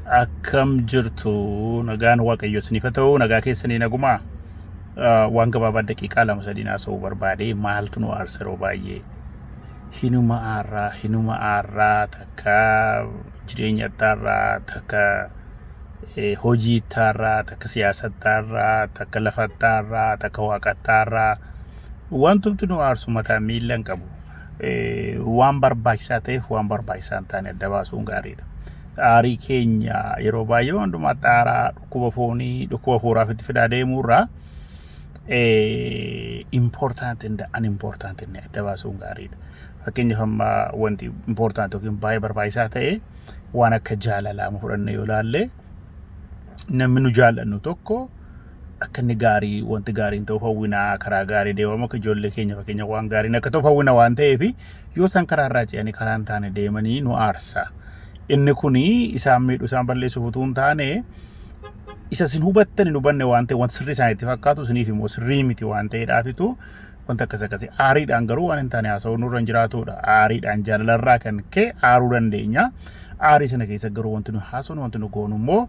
Akkam jirtu? Nagaan Waaqayyo isiniif haa ta'u. Nagaa keessanii nagumaa? Waan gabaabaa daqiiqaa 2-3 haasa'uu barbaade. Maaltu nu aarsa yeroo baay'ee? Hinuma aarraa, hinuma aarraa, takka jireenya attaarraa, takka hojii ittaarraa, takka siyaasa ittaarraa, takka lafa ittaarraa, takka waaqa ittaarraa. Wantumti nu aarsu mataa miilla hin qabu. Waan barbaachisaa ta'eef waan barbaachisaa hin taane adda baasuun gaariidha. Aarii keenya yeroo baay'ee hundumaatti aaraa dhukkuba foonii, dhukkuba hafuuraaf itti fidaa deemuurraa important and unimportant inni adda baasuun gaariidha. Fakkeenyaaf, amma wanti important yookiin baay'ee barbaachisaa ta'e waan akka jaalalaa amma fudhannee yoo ilaalle, namni nu jaallannu tokko akka inni gaarii, wanti gaariin ta'uuf hawwinaa, karaa gaarii deemamu, akka ijoollee keenya fakkeenya waan gaariin akka ta'uuf hawwina waan ta'eef, yoo isaan karaa irraa ce'anii karaa hin taane deemanii nu aarsa. Inni kuni isaan miidhu, isaan balleessuuf utuu hin taane, isa isin hubattan hin hubanne waan ta'e, wanti sirrii isaanitti fakkaatu isiniif immoo sirrii miti waan ta'eedhaafitu wanta akkas akkasii. Aariidhaan garuu waan hin taane haasa'uu nurra hin jiraatudha. Aariidhaan jaalalarraa kan ka'e aaruu dandeenya. Aarii sana keessa garuu wanti nu haasofnu, wanti nu goonu immoo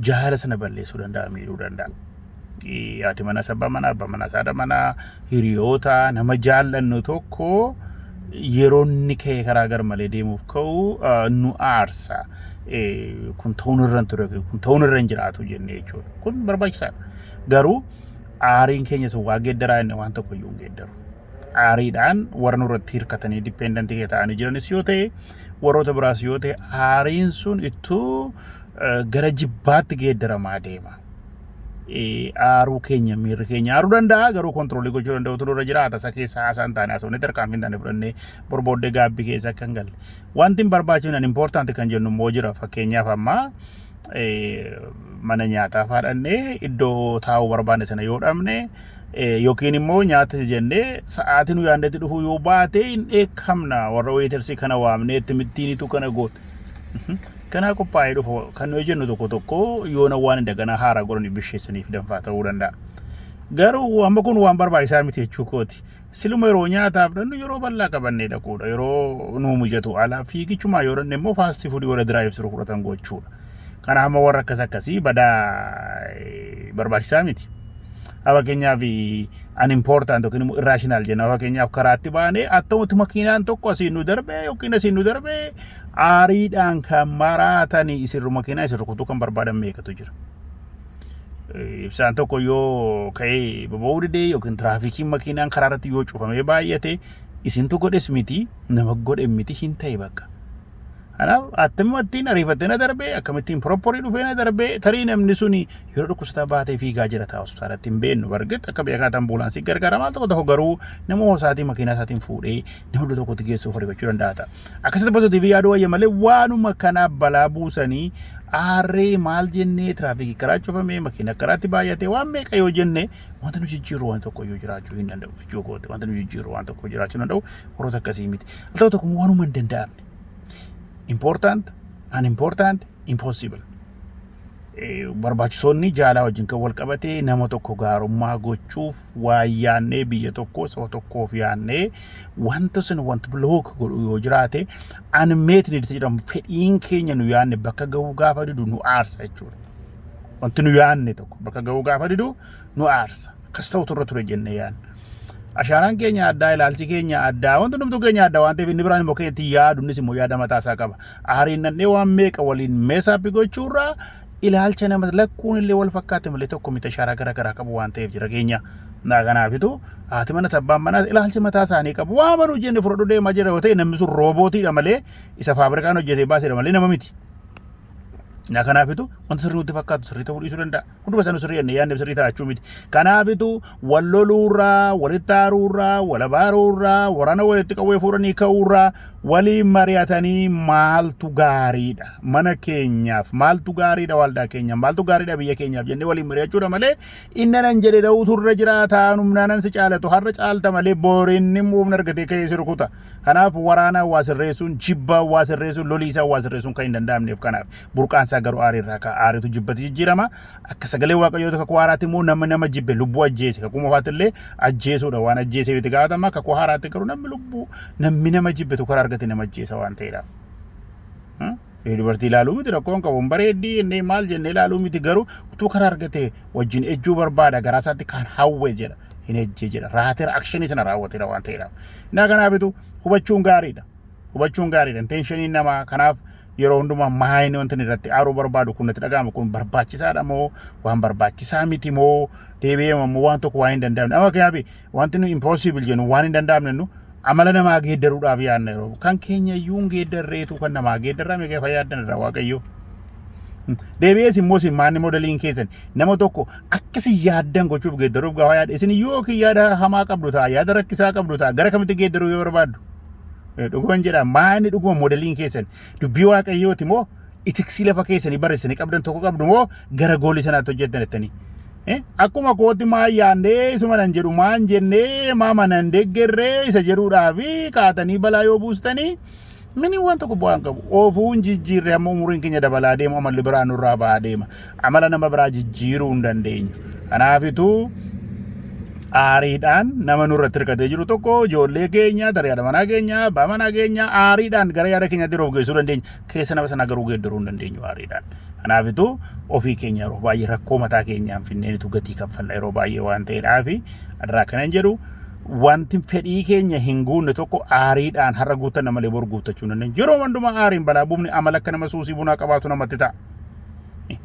jaalala sana balleessuu danda'a, miidhuu danda'a. Haati mana, abbaa manaa, abbaa manaa, haadha manaa, hiriyoota, nama jaallannu tokko yeroo inni ka'ee karaa garmalee deemuuf ka'u nu aarsa. Kun ta'uun irra hin ture, kun ta'uun irra hin jiraatu jennee jechuudha. Kun barbaachisaadha. Garuu aariin keenya sun waa geeddaraa inni waan tokko iyyuu hin geeddaru. Aariidhaan warra nurratti hirkatanii dependent ta'anii jiranis yoo ta'e, warroota biraas yoo ta'e, aariin sun ittuu gara jibbaatti geeddaramaa deema. Aaruu keenya, miirri keenya aaruu danda'a, garuu control gochuu danda'utu nurra jiraata. Isa keessa haasaa hin taane haasofne, tarkaanfii hin taane fudhannee borbooddee gaabbii keessa akka hin galle. Wanti hin barbaachifne, important kan jennu immoo jira. Fakkeenyaaf, amma mana nyaataa faadhannee iddoo taa'uu barbaanne sana yoo dhabne, yookiin immoo nyaata jennee sa'aatii nu yaadnetti dhufuu yoo baate, hin dheekkamna. Warra waiters kana waamnee itti mittiinitu kana goote. Kanaa qophaa'ee dhufu kan nuyi jennu tokko tokko yoona waan daganaa haaraa godhanii bisheessanii fidanfaa ta'uu danda'a. Garuu amma kun waan barbaachisaa miti jechuu kooti. Siluma yeroo nyaataaf dhannu yeroo bal'aa qabannee dhaquudha. Yeroo nuu mijatu ala fiigichumaa yoo dhanne immoo fast food warra drive through fudhatan gochuudha. Kanaaf amma warra akkas akkasii badaa barbaachisaa miti. Fakkeenyaaf, unimportant yookiin immoo irrational jenna. Fakkeenyaaf, karaatti baanee attamatti makiinaan tokko asiin nu darbee yookiin asiin nu darbee aariidhaan kan maraatanii isin makiinaa isin rukutuu kan barbaadan meeqatu jira. Ibsaan tokko yoo ka'ee boba'uu didee yookiin tiraafikiin makiinaan karaa irratti yoo cufamee baay'ate, isintu godhes miti, nama godhe miti, hin ta'e bakka. Kanaaf akkamittiin ariifattee na darbee, akkamittiin proper dhufee na darbee? Tarii namni suni yeroo dhukkubsataa baatee fiigaa jira ta'a, hospitaalatti hin beeknu. Bargit akka beekaa ambulance gargaara maal tokko tokko, garuu nama isaatii makiinaa isaatiin fuudhee nama iddoo tokkotti geessuuf ariifachuu danda'a ta'a. Akkasitti positive yaaduu wayya malee, waanuma kanaaf balaa buusanii aarree maal jennee, tiraafikii karaa cufamee, makiina karaatti baay'atee, waan meeqa yoo jenne, wanta nu jijjiiru waan tokko iyyuu jiraachuu hin danda'u jechuu kooti. Wanta nu jijjiiru waan tokko jiraachuu hin danda'u, warroota akkasii miti. Al tokko tokko waanuma hin danda'amne. Important, unimportant, impossible. Barbaachisoonni jaalaa wajjin kan wal qabate, nama tokko gaarummaa gochuuf waa yaannee, biyya tokko, saba tokkoof yaannee, wanta sun wanti block godhu yoo jiraate, unmet needs jedhamu, fedhiin keenya nu yaanne bakka gahuu gaafa didu nu aarsa jechuudha. Wanti nu yaanne tokko bakka gahuu gaafa didu nu aarsa. Akkas ta'utu irra ture jennee yaanna. Ashaaraan keenya addaa, ilaalchi keenya addaa, wanti hundumtuu keenya addaa waan ta'eef, inni biraan immoo keetti yaadu, innis immoo yaada mataa isaa qaba. Aariin nannee waan meeqa waliin mess up gochuurraa, ilaalcha nama lakkuun illee wal fakkaate malee tokko miti, ashaaraa gara garaa qabu waan ta'eef jira keenya. Naa kanaafitu haati manas abbaan manaas ilaalcha mataa isaanii qabu. Waa manuu jenne fudhadhu deemaa jira yoo ta'e, namni sun roobotiidha malee, isa faabrikaan hojjetee baasedha malee nama miti. Naa kanaafitu wanta sirrii nutti fakkaatu sirrii ta'uu dhiisuu danda'a. Hunduma isaanii sirrii jennee yaadne sirrii ta'achuu miti. Kanaafitu wal loluurraa, walitti aaruurraa, wal abaaruurraa, waraana walitti qawwee fuudhanii ka'uurraa, waliin mari'atanii maaltu gaariidha mana keenyaaf, maaltu gaariidha waldaa keenyaaf, maaltu gaariidha biyya keenyaaf jennee waliin mari'achuudha malee, inni nan jedhe ta'uutu irra jiraata, humnaanan si caalatu har'a caalta malee booriin immoo humna argatee ka'ee si rukuta. Kanaaf waraana waa sirreessuun, jibbaa waa sirreessuun, loliisaa waa sirreessuun kan hin danda'amneef kanaaf. Burqaan isaa garuu aarii irraa ka'a. Aariitu jibbatti jijjiirama. Akka sagalee Waaqayyoo kakuu haaraatti immoo namni nama jibbe lubbuu ajjeese. Kakuu moofaatti illee ajjeesuudha, waan ajjeeseef itti gaafatama. Kakuu haaraatti garuu namni lubbuu, namni nama jibbetu karaa argate nama ajjeesa waan ta'eedha. Dubartii ilaaluu miti, rakkoon qabu hin bareeddii inni maal jennee ilaaluu miti, garuu utuu karaa argate wajjin ejjuu barbaada, garaa isaatti kan hawwe jedha, hin ejjee jedha, raateera, actionii sana raawwateera waan ta'eedhaaf. Innaa kanaafitu hubachuun gaariidha. Hubachuun gaariidha. Intentioniin namaa kanaaf yeroo hundumaa maayini wanti inni irratti aaruu barbaadu kun natti dhaga'amu kun barbaachisaadha moo waan barbaachisaa miti moo deebi'ee immoo waan tokko waan hin danda'amne. Amma kanaaf wanti nu impossible jennu, waan hin danda'amne, nu amala namaa geeddaruudhaaf yaadna, yeroo kan keenya iyyuu hin geeddarreetu kan namaa geeddarraa meeqa fayyaadan irraa Waaqayyo. Deebi'ees immoo isin maanni modeliin keessan nama tokko akkasi yaaddan gochuuf geeddaruuf gaafa yaadda, isin yookiin yaada hamaa qabdu ta'a, yaada rakkisaa qabdu ta'a, gara kamitti geeddaruu yoo barbaaddu. Dhuguman jedha, maanni dhuguma modeliin keessan dubbii Waaqayyooti moo ethicsii lafa keessanii barreessanii qabdan tokko qabdu moo gara goalii sanaatti hojjettan jettanii. Akkuma kootti maa yaannee isuma nan jedhu maan jennee maa manan deeggarree isa jedhuudhaa fi kaatanii balaa yoo buustanii mini waan tokko bu'aan qabu. Ofuun jijjiirre hamma umuriin keenya dabalaa deemu amalli biraa nurraa ba'aa deema. Amala nama biraa jijjiiruu hin dandeenyu. Kanaafituu aariidhaan nama nurratti hirkatee jiru tokko, ijoollee keenya, tarii haadha manaa keenya, abbaa manaa keenya, aariidhaan gara yaada keenyaatti yeroo geessuu dandeenya. Keessa nama sanaa garuu geeddaruu hin dandeenyu aariidhaan. Kanaafituu ofii keenya yeroo baay'ee rakkoo mataa keenyaan finneenitu gatii kaffalla yeroo baay'ee waan ta'eedhaafi irraa kanan jedhu, wanti fedhii keenya hin guunne tokko aariidhaan har'a guuttanna malee bor guuttachuu hin dandeenyu. Yeroo hundumaa aariin balaa buufni amala akka nama suusii bunaa qabaatu namatti ta'a.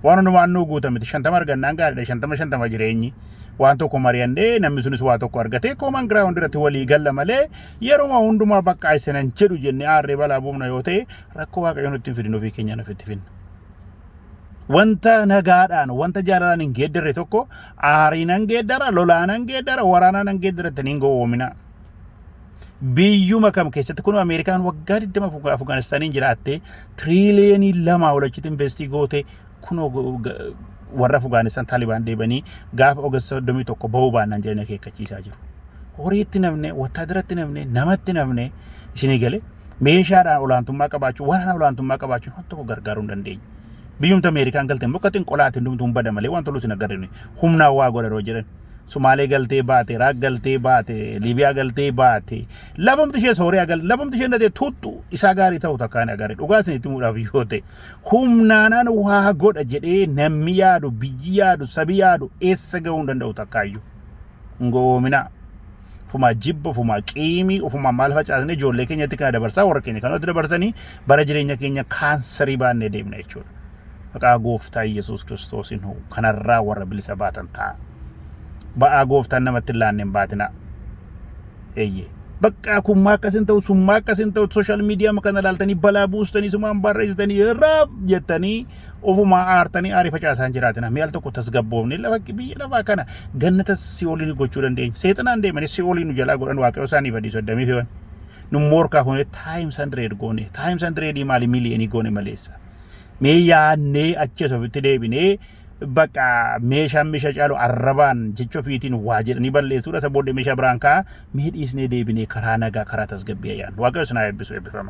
Waan hundumaan nuu guuta miti. 50 argannaan gaariidha. 50 50 jireenyi. Waan tokko mari'annee namni sunis waa tokko argatee common ground irratti walii galla malee yeroo hundumaa bakka isinan jedhu jennee aarree balaa buufna yoo ta'e, rakkoo Waaqayyo nutti hin fidin, ofii keenya ofitti finna. Wanta nagaadhaan, wanta jaalalaan hin geeddarre tokko aariinan geeddara, lolaanan geeddara, waraanaanan geeddara jettanii hin gowwoomina. Biyyuma kam keessatti kun Ameerikaan waggaa 20 Afgaanistaaniin jiraattee tiriiliyoonii 2 ol achitti invest goote, kunoo warra Afgaanistaan Taalibaan deebanii gaafa August 31 bahuu baannaan jedhanii akeekkachiisaa jiru. Horiitti namne, wattaadaratti namne, namatti namne, isinii galee meeshaadhaan olaantummaa qabaachuu, waraana olaantummaa qabaachuun waan tokko gargaaruu hin dandeenye. Biyyumti Ameerikaan galte immoo akka xinqolaatiin hundumtuu hin bada malee waan tolus hin agarre, humnaan waa godha yeroo jedhan. Sumaalee galtee baate, Iraaq galtee baate, Liibiyaa galtee baate, lafumti ishee Sooriyaa galte, lafumti ishee natee tuttu isaa gaarii ta'u takkaan hin agarre. Dhugaa isinitti himuudhaaf yoo ta'e, humnaanaan waa godha jedhee namni yaadu, biyyi yaadu, sabi yaadu eessa gahuu hin danda'u takkaayyuu. Hin gowwoominaa. Ofumaa jibba, ofumaa qiimii, ofumaa maal facaasnee ijoollee keenyatti kana dabarsaa, warra keenya kanatti dabarsanii bara jireenya keenya kaansarii baannee deemna jechuudha. Maqaa Gooftaa Yesuus Kiristoosiin kanarraa warra bilisa baatan ta'a. Ba'aa Gooftaan namatti hin laanne hin baatinaa. Eeyyee. Bakka kun akkas hin ta'u, summaa akkas hin ta'u, social media kana ilaaltanii balaa buustanii sumaan barreessitanii raaf jettanii ofumaa aartanii aarii facaasaan jiraatina. Mi'al tokko tasgabboofne lafa biyya lafaa kana gannata si'oolii gochuu dandeenya. Seexanaan deemanii si'oolii nu jalaa godhan, Waaqayyo isaanii badiisu addamii fe'an. Nu morkaa goone times 100 goone, times 100 maali, miliyoonii goone maleessa. Mee yaadnee achi as ofitti deebinee, bakka meeshaan meeshaa caalu arrabaan jecha ofiitiin waa jedhanii balleessuudha. Isa booddee meeshaa biraan ka'a. Mee dhiisnee deebinee karaa nagaa, karaa tasgabbii ayyaannu. Waaqayyo isin haa eebbisu, eebbifama.